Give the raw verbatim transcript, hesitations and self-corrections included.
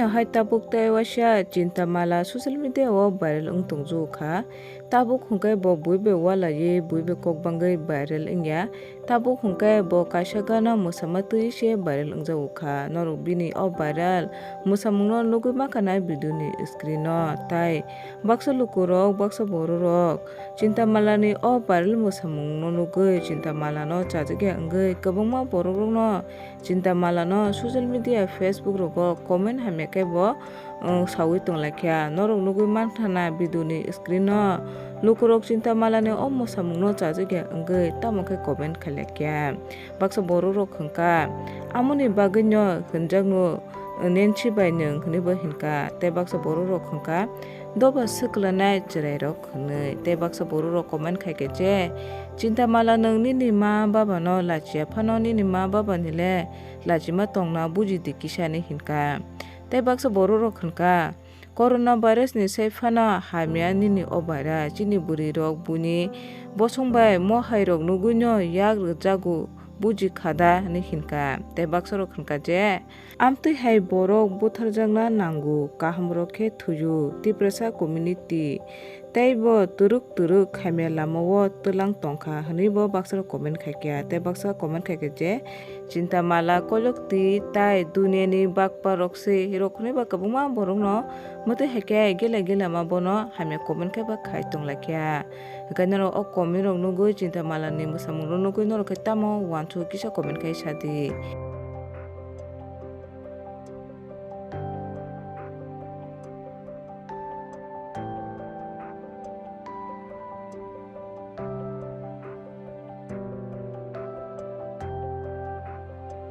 Hai tabuk tei waisa Chinta Mala social media o viral wng tongjago kha. Tabuk hwnkhe bo bui bai walaiwi, bui bai kok bangwi viral wngya. Tabuk hwnkhe bo kaisa gana mwsama twi se viral wngjago kha. Norok bini o viral mwsamungno nugwi mankha na video ni screen o. Tai baksa lukurok, baksa bororok Chinta Mala ni o viral mwsamungno nugwi Chinta Mala no chajakya wngwi kwbangma borokrokno Chinta Mala no social media, Facebook rogo comment hamya khe bo, uh, sawi tonglaikha. Norok nugwi mankha na video ni screen o lukurok Chinta Mala ni o mwsamungno chajakya wngwi tamo khe comment khailaikha. Baksa borokrok hwnkha, "Amoni bagwino hwnjakno, Nancy bai nwng," hwnwi bo hinkha. Tei baksa borokrok hwnkha, "Doba swklanai chwrairok," hwnwi. Tei baksa borokrok comment khaikha je, "Chinta Mala, nwng nini ma babano lachiya phano nini ma babani le lachima tongna buji di kisa," hinwi hinkha. Tei baksa borokrok hinkha, "Corona virus ni sai phano hamya nini o viral, chini bwrwirok buini bosong bai mohairok nugwino yak rwjago buji khada," hinwi hinkha. Tei baksarok hinkha je, "Amtwi hai borok butharjakna nango, kahamrok khe thwio, Tiprasa community teibo twrwk twrwk hamya lamao twlang tongkha," hwnwi bo baksarok comment khaikha. Tei baksa comment khaikha je, "Chinta Mala koilok twi tai duniani bakpa rok se," rok hwnwi bo kwbangma borokno mwtwi hai khe gila gila ma bono hamya comment khe ba khai tonglaikha. Hwnkhe norok o comment rok nugwi Chinta Mala ni mwsamung rok nugwi norok khe tamo uansuk kisa comment khai sadi.